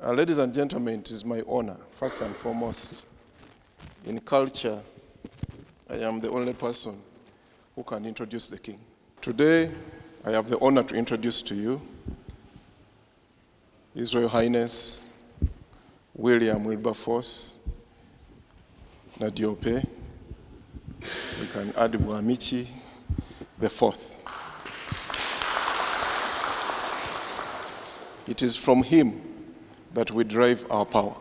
Uh, ladies and gentlemen, it is my honor, first and foremost, in culture, I am the only person who can introduce the king. Today, I have the honor to introduce to you His Royal Highness William Wilberforce Nadiope. We can add Bwamichi the fourth. It is from him that we derive our power.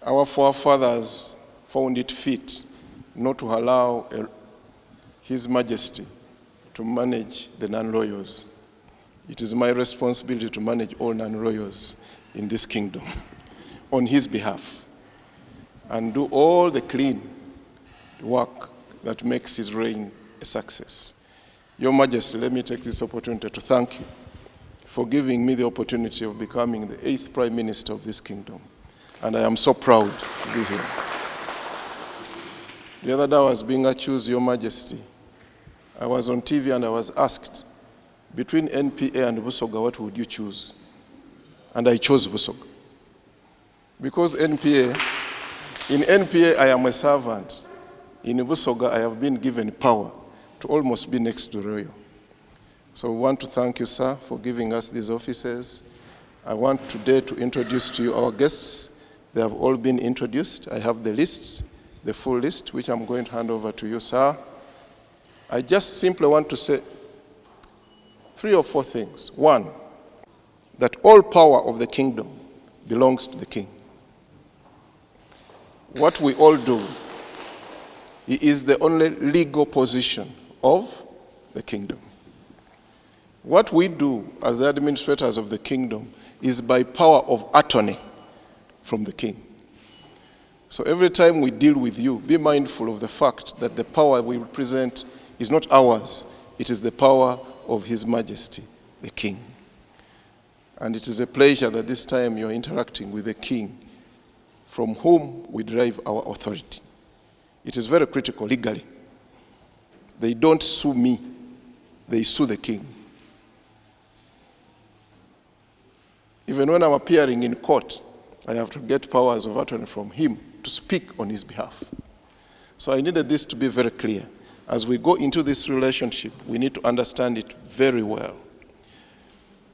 Our forefathers found it fit not to allow a, His Majesty to manage the non-royals. It is my responsibility to manage all non-royals in this kingdom on his behalf and do all the clean work that makes his reign a success. Your Majesty, let me take this opportunity to thank you for giving me the opportunity of becoming the eighth Prime Minister of this kingdom. And I am so proud to be here. The other day I was being accused, Your Majesty. I was on TV and I was asked, between NPA and Busoga, what would you choose? And I chose Busoga. Because NPA, in NPA I am a servant. In Busoga I have been given power to almost be next to royal. So we want to thank you, sir, for giving us these offices. I want today to introduce to you our guests. They have all been introduced. I have the list, the full list, which I'm going to hand over to you, sir. I just simply want to say three or four things. One, that all power of the kingdom belongs to the king. What we all do, he is the only legal position of the kingdom. What we do as the administrators of the kingdom is by power of attorney from the king. So every time we deal with you, be mindful of the fact that the power we represent is not ours, it is the power of His Majesty, the King. And it is a pleasure that this time you are interacting with the King from whom we derive our authority. It is very critical legally. They don't sue me, they sue the king. Even when I'm appearing in court, I have to get powers of attorney from him to speak on his behalf. So I needed this to be very clear. As we go into this relationship, we need to understand it very well.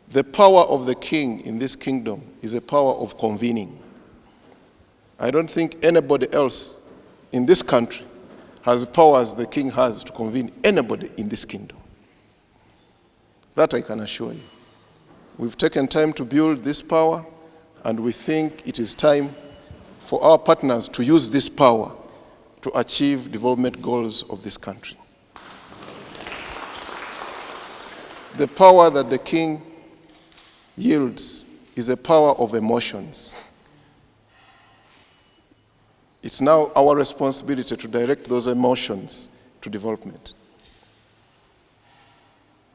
The power of the king in this kingdom is a power of convening. I don't think anybody else in this country has powers the king has to convene anybody in this kingdom. That I can assure you. We've taken time to build this power, and we think it is time for our partners to use this power to achieve development goals of this country. The power that the king yields is a power of emotions. It's now our responsibility to direct those emotions to development.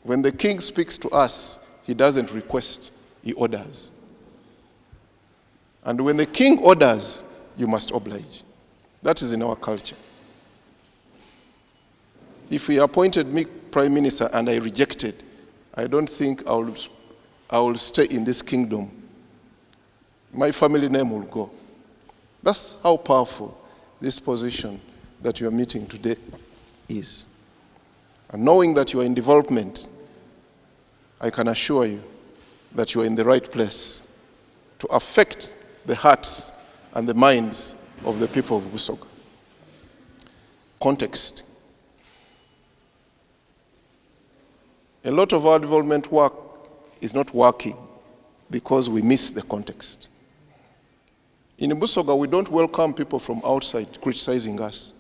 When the king speaks to us, he doesn't request, he orders. And when the king orders, you must oblige. That is in our culture. If he appointed me prime minister and I rejected, I don't think I will, I will stay in this kingdom. My family name will go. That's how powerful this position that you are meeting today is. And knowing that you are in development, I can assure you that you are in the right place to affect the hearts and the minds of the people of Busoga. Context. A lot of our development work is not working because we miss the context. In Busoga, we don't welcome people from outside criticizing us.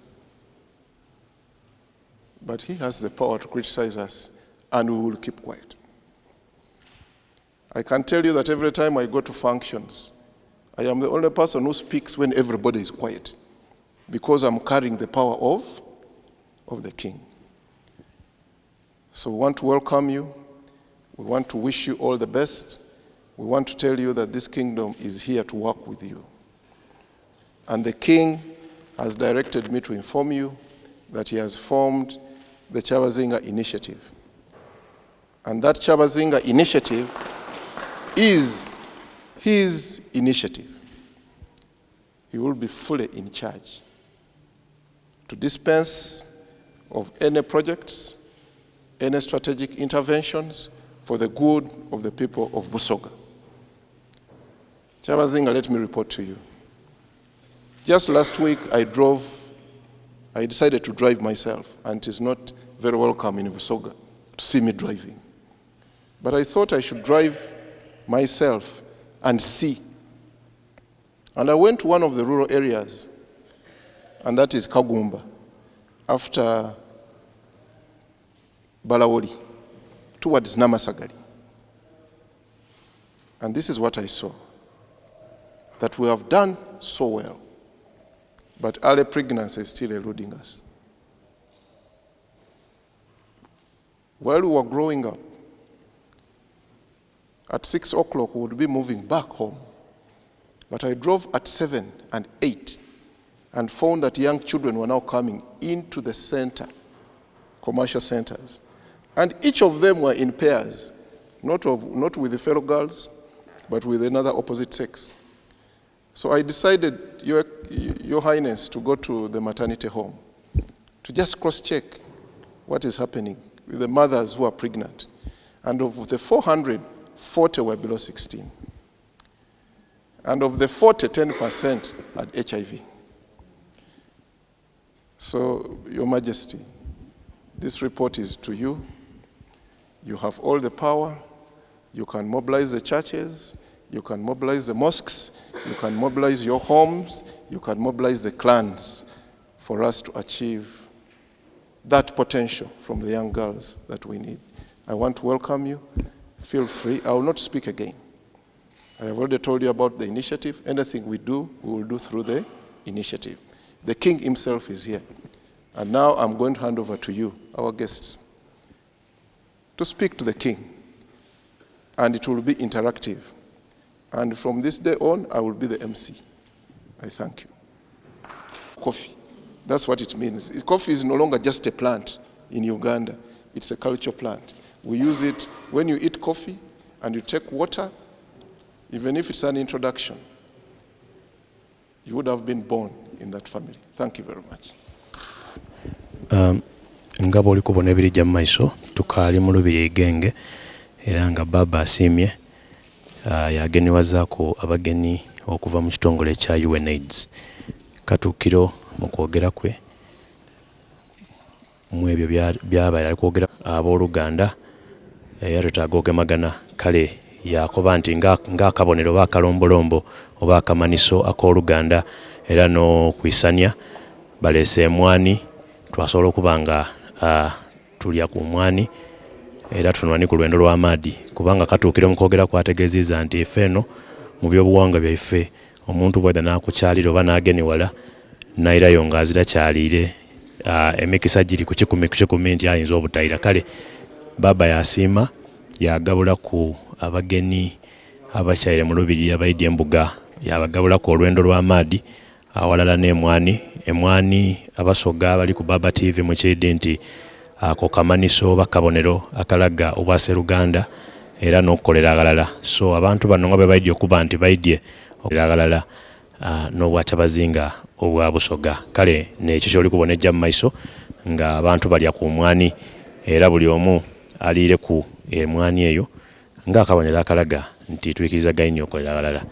But he has the power to criticize us, and we will keep quiet. I can tell you that every time I go to functions, I am the only person who speaks when everybody is quiet because I'm carrying the power of, of the king. So we want to welcome you. We want to wish you all the best. We want to tell you that this kingdom is here to work with you. And the king has directed me to inform you that he has formed the Kyabazinga Initiative. And that Kyabazinga Initiative is his initiative. He will be fully in charge to dispense of any projects, any strategic interventions for the good of the people of Busoga. Kyabazinga, let me report to you. Just last week, I drove, I decided to drive myself, and it is not very welcome in Busoga to see me driving. But I thought I should drive myself and see. And I went to one of the rural areas, and that is Kagumba, after Balawoli, towards Namasagali. And this is what I saw that we have done so well, but early pregnancy is still eluding us. While we were growing up, at 6 o'clock we would be moving back home. But I drove at 7 and 8 and found that young children were now coming into the center, commercial centers. And each of them were in pairs, not with the fellow girls, but with another opposite sex. So I decided, Your Highness, to go to the maternity home to just cross check what is happening with the mothers who are pregnant. And of the 400, 40 were below 16. And of the 40, 10% had HIV. So, Your Majesty, this report is to you. You have all the power. You can mobilize the churches. You can mobilize the mosques. You can mobilize your homes. You can mobilize the clans for us to achieve that potential from the young girls that we need. I want to welcome you. Feel free. I will not speak again. I have already told you about the initiative. Anything we do, we will do through the initiative. The king himself is here. And now I'm going to hand over to you, our guests, to speak to the king. And it will be interactive. And from this day on, I will be the MC. I thank you. Coffee. That's what it means. Coffee is no longer just a plant in Uganda. It's a culture plant. We use it when you eat coffee and you take water, even if it's an introduction, you would have been born in that family. Thank you very much. Nga bw'oli kubona ebirijja mu maiso, tukaali mu lubiri Igenge era nga baaba asiimye yageniwazaaku abagenyi okuva mu kitongole ekya UNAIDS. Katuukiro mu kwogera kwe mu ebyo byabaire ali kwogera abooluganda era twetaaga ogemagana, kale yakoba nti ng'akabonero oba akalombolombo oba akamaniso ak'oluganda era n'okwisania baleese emwani, twasobola okuba nga tulya ku mwani era tunwani ku lwendo lw'amaadi, kubanga katuukire mu kwogera kwategeziza nti ife eno mu byobuwangwa byaife omuntu bw'aidha n'akukyalira oba n'ageniwala nairayo ng'azira kyaliire, emikisa giri ku 100 ku 100 nti ayinza obutayira. Kale baaba yasiima yagabulaku abagenyi abakyaire mu lubiri abaidya embuga, yabagabulaku olwendo lw'amaadi awalala n'emwani. Emwani Abasoga abali ku Baba TV mukidi nti ako kamaniso oba kabonero akalaga obwaseruganda era n'okukolera aghalala. So abantu bano nga bwe baidye okuba nti baidye okukolera aghalala n'obwakyabazinga obwa Busoga, kale nekyo kyoli kubona ejja mu maiso nga abantu balya ku mwani era buli omu aliireku emwani eyo ng'akabonero akalaga nti twikirizagaine okolera aghalala.